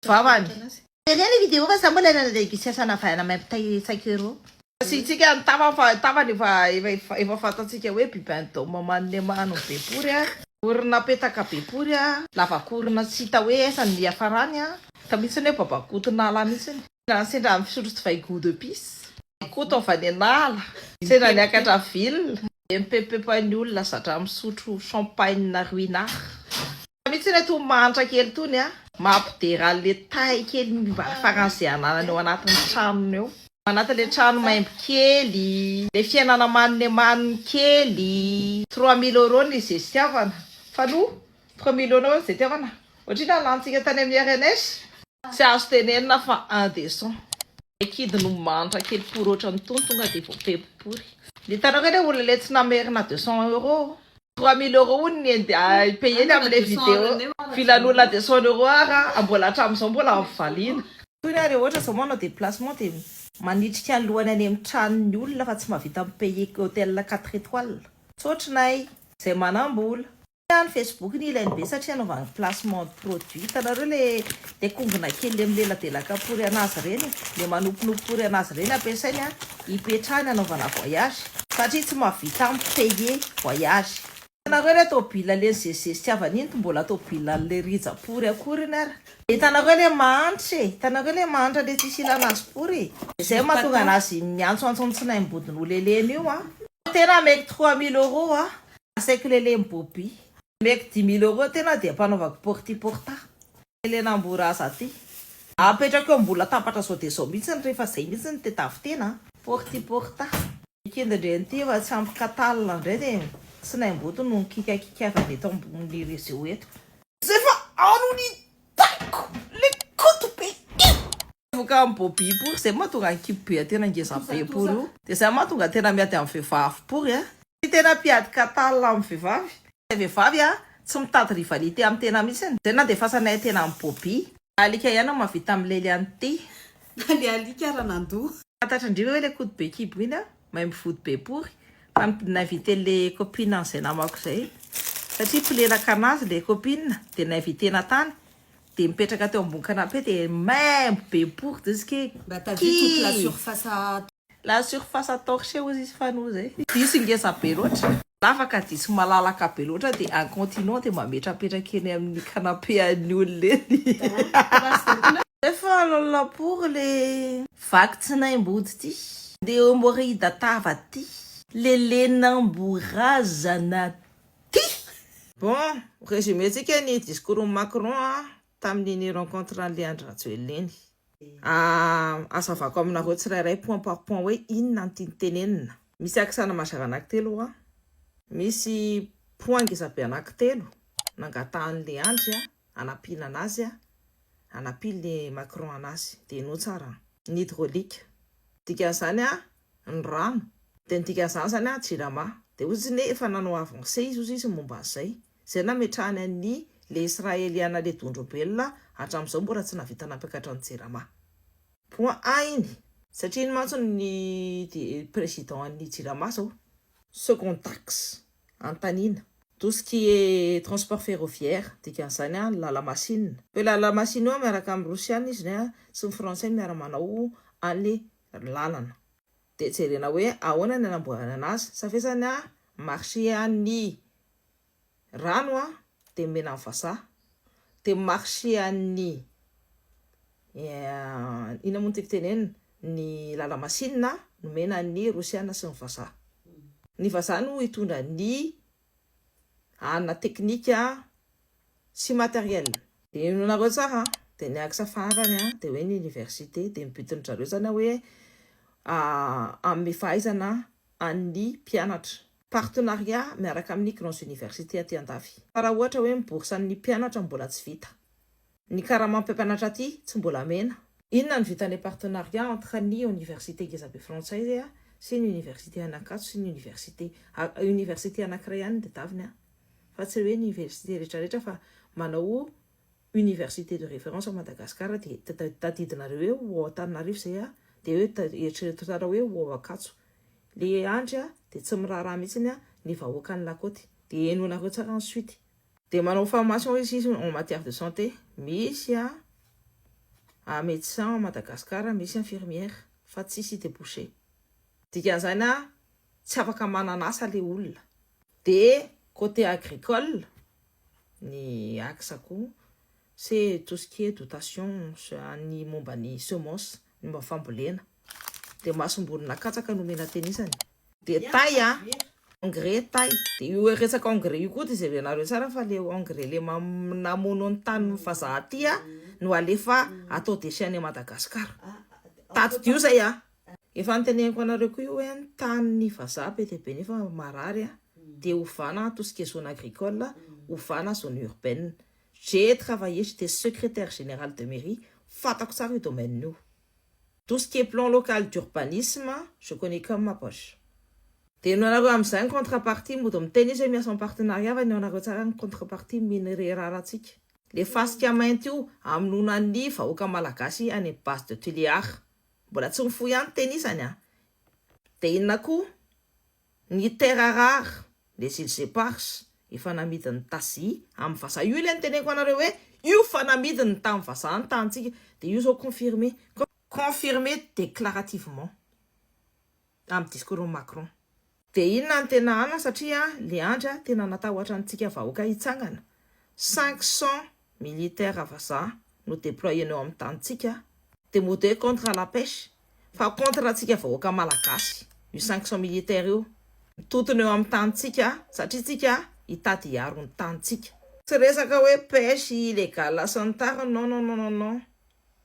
Vavany. Jereo le vidéo fa za mbola nanana dégustation navaina maimbo 5 euros. Asiantsika ny tavany fa tavany efa fantatsika hoe bibendome manome mano be pory a. Orona petaka be pory a. Lavakorona tsy hita hoe aiza ny hiafarany a. Hita mihitsy hoe babakoton'ala mihitsy. Sendra misotro divay goût d'épice. Koto avy any an'ala. Sendra niakatra ville. De mipepopepo ny olona zatra misotro champagne Ruinart. Mihitsy ny toy mahantra kely tony a. Mampidera an'le tay kely mba faran'izay ananany ao anatin'ny tranony eo. Anatin'le trano maimbo kely, le fiainana manone manony kely. 3000 euros ny zestiavana. Fa no 3000 euros ny zestiavana. Ohatrina lantsika tany amin'ny RNS. Tsy azo tenenina fa indécent. Kidy no mahantra kely pory ohatran'ny tony tonga de voapepopory. Ny hitanao ve le olona le tsy namerina 200 euros? 3000 euros hono ny payeny amin'le vidéo. Vilan'olona 200 euros ara mbola hatramin'izao mbola mivaliana. Toy ny ary ohatra zao manao déplacement de manitrika ny lohany any amin'ny tranon'ny olona fa tsy mahavita mipayer hôtel 4 étoiles. Tsotrinay izay manam-bola. Ny Facebook ny ilainy be satria anaovany placement de produit. Hitanareo le kongona kely le mileladelaka pory anazy reny, le manoponopory anazy reny ampiasainy a hipetrahany anaovana voyage satria tsy mahavita mipayer voyage. Hitanareo le tôbila le nizezizezitiavana iny mbola tôbila le rija pory akory iny ara. Hitanareo le mahantra e, hitanareo le mahantra le tsisy ilana azy pory e. Zay mahatonga anazy miantsoantso ny tsinaim-bodin'olo elena io a. Tena meko 3000 euros a. Asaiko lelemy Bobby. Meko 10 000 euros tena dia ampanaovako porti porta. Lelen'amboraza aty. Apetrako eo mbola tapatra zao dia zao mihitsy rehefa zay mihitsy ny tedavy tena. Porti porta. Ikendrendreny ity efa tsy ampy katalina indray dia tsinaim-body no nikikakikavana eto ambony réseau eto. Zay fa ano ny taiko le koto be io. Voka amin'ny Bobby pory zay mahatonga ny kibo be tena ngeza be pory io. Dia zay mahatonga tena miady amin'ny vehivavy pory a. Tena mpiady katalina amin'ny vehivavy. Vehivavy a tsy mitady rivalité amin'ny tena mihitsy. Zay nandefasanay tena amin'ny Bobby. Alika ihany no mahavita milely an'ity. Le alika raha nandoa. Fantatra indrindra hoe le koto be kibo iny a mahay mivody be pory. Fa ninvité le copine an'izay namako izay. Satria mpilelaka anazy le copine dia ninvitena tany. Dia mipetraka teo ambony canapé dia maimbo be pory de izy ke Bah, t'as vu toute la surface à La surface à torcher ozy izy fano zay. Diso ngeza be loatra. Lavaka diso malalaka be loatra dia en continent dia mametrapetraka eny amin'ny canapé an'ny olona eny. Efa lolona pory le vaky tsinaim-body ty. Le hémorroïde tava ty. Le lenamborazana ty. Bon, résumé tsika ny discours Macron a tamin'iny rencontre an'le Andry Rajoelina iny. Azavako aminareo tsirairay point par point hoe inona ny tiany tenenina. Misy axe mazava anankitelo a. Misy point ngeza be anankitelo nangatahan'le Andry a anampiana anazy a anampian'le Macron anazy de no tsara ny hydraulique dikan'izany a ny rano de ny dikan'izany zany a Jirama de ozy ny efa nanao avancé izy ozy izy momba an'izay zay nametrahany any le israeliana le dondrobelona hatramin'izao mbola tsy navita nampiakatra ny Jirama. Point A iny satria iny mantsy ny président ny Jirama zao. Second axe Antanina, tout ce qui est transport ferroviaire, dikan'izany a lala-masinina hoe lala-masinina io miaraka amin'ny rosiana izy ny a sy ny frantsay miara-manao an'le lalana de jerena hoe ahoana ny anamboarana anazy safesany a marché an'ny rano a de mena amin'ny vazaha de marché an'ny ina moa no tiako tenenina ny lala-masinina nomena ny rosiana sy ny vazaha. Ny vazaha no hitondra ny ana teknika sy matériel de inonareo tsara de ny axe farany a de hoe ny université de mibitin zareo zany hoe amin'ny fahaizana an'ny mpianatra partenariat miaraka amin'ny grandes universités aty andafy. Fa raha ohatra hoe ny bourse an'ny mpianatra mbola tsy vita, ny karama mpampianatra aty tsy mbola mena. Inona ny vitan'ny partenariat entre ny université ngezabe frantsay a sy ny université an'Ankatso sy ny université anankiray ihany ny tadiaviny a fa tsy hoe ny université rehetrarehetra fa manao université de référence à Madagascar de tadidinareo hoe ho ao Antananarivo zay a de hoe eritrereto tsara hoe ho ao Ankatso. Le Andry a de tsy miraharaha mihitsiny a ny vahoaka ny lakôty de henoanareo tsara ny suite. De manao formation izy en matière de santé misy a. Médecin Madagasikara, misy infirmière fa tsisy débouché. Dikan'izany a, tsy afaka manana asa le olona. De côté agricole, ny axe koa, c'est tout ce qui est dotation ny momba ny semence, ny momba fambolena. De masombolina katsaka nomena tenisany. De tay a, engrais tay. De io resaka engrais io koa de jerenareo tsara fa le engrais le namono ny tany vazaha aty a no alefa atao déchet any Madagasikara. Tadidio zay a. Efa niteneniko anareo koa io hoe ny tany vazaha be dia be nefa marary a, de ovana tout ce qui est zone agricole, ovana zone urbaine. J'ai travaillé, j'étais secrétaire général de mairie, fantako tsara io domaine io. Tout ce qui est plan local d'urbanisme, je connais comme ma poche. De no anareo amin'izay ny contrepartie, mody miteny izy hoe miasa en partenariat, fa ny anareo tsara ny contrepartie minerai rarantsika. Le fasika mainty io amonoana ny vahoaka malagasy any base de Tuléar. Mbola tsy mifoy ihany tenisany a. De inona koa ny terre rare, les îles Éparses efa namidiny Tasi amin'ny vazaha. Io ilay niteneniko anareo hoe io fa namidiny tamin'ny vazaha ny tantsika. De io zao confirmé, confirmé déclarativement amin'ny discours Macron. De inona ny tena ana, satria le Andry a tena natahotra antsika vahoaka hitsangana. 500 militaires vazaha no déployé eo amin'ny tanitsika, de mody hoe contre la pêche, fa contre antsika vahoaka malagasy io 500 militaires io mitotona eo amin'ny tanitsika, satria tsika hitady hiaro ny tanitsika. Tsy resaka hoe pêche illégale sy ny tariny, non, non, non, non, non,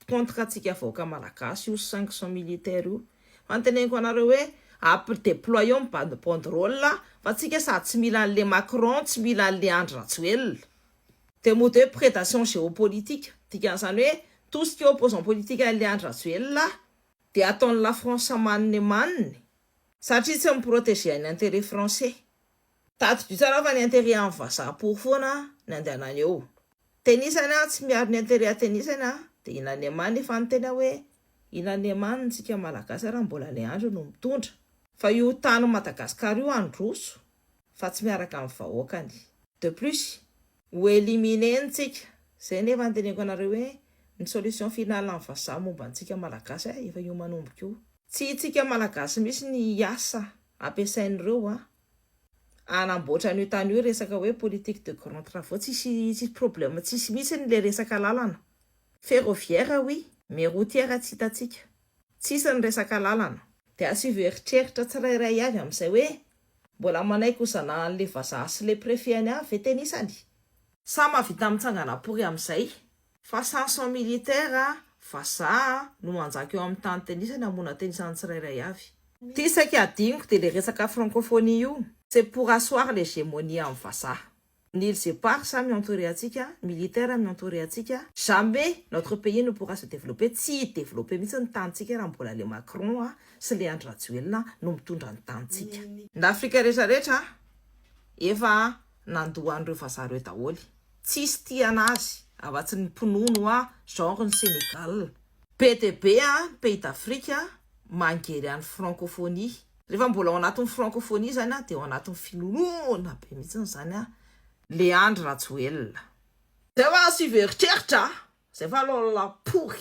contre antsika vahoaka malagasy io 500 militaires io. Fa niteneniko anareo hoe ampy déployé ny banderole fa tsika sady tsy mila an'le Macron, tsy mila an'le Andry Rajoelina. De mody hoe prédation géopolitique, dikan'izany hoe tout ce qui est opposant politique an'le Andry Rajoelina de ataon'ny la France maniny maniny, satria tsy miprotéger ny intérêt français. Tadidio tsara fa ny intérêt amin'ny vazaha pour foana ny andehanany eo. Tenisany a, tsy miaro ny intérêt atenisany a. De inany amany efa niteny hoe inany amany tsika malagasy raha mbola le Andry no mitondra, fa io tany Madagasikara io androso fa tsy miaraka amin'ny vahoakany. De plus ho éliminer-ntsika zay, nefa niteneniko anareo hoe ny solution finale amin'ny vazaha momba antsika malagasy a efa io manomboka io. Tsy tsika malagasy misy ny asa ampiasain'ireo a anamboatra an'io tany io. Resaka hoe politique de grand travaux, tsisy problème, tsisy mihitsy ny le resaka lalana ferroviaire, oui, mais routière tsy hitatsika, tsisy ny resaka lalana. De asivy eritreritra tsirairay avy amin'izay hoe mbola manaiky ho zanahan'le vazaha sy le préfet any avy ve tenisany, sa mahavita mitsangana pory amin'izay fa 500 militaire vazaha no manjaka eo amin'ny tany tenisany, amona tenisany tsirairay avy. Ty saika adiniko, de le resaka francophonie io, c'est pour asseoir l'hégémonie amin'ny vazaha. Ny îles Éparses mientouré antsika, militaire mientouré antsika. Jamais notre pays ne pourra se développer. Tsy développer mihitsy ny tanitsika raha mbola le Macron a sy le Andry Rajoelina no mitondra ny tanitsika. Ny Afrika rehetrarehetra efa nandohan'ireo vazaha reo daholy, tsisy tia anazy afa-tsy ny mpinono a, genre ny Sénégal. Be de be a pays d'Afrique mangery any francophonie. Rehefa mbola ao anatin'ny francophonie zany a, de ao anatin'ny finonoana be mihitsiny zany a le Andry Rajoelina. Zay fa asivy eritreritra zay fa aloha pory.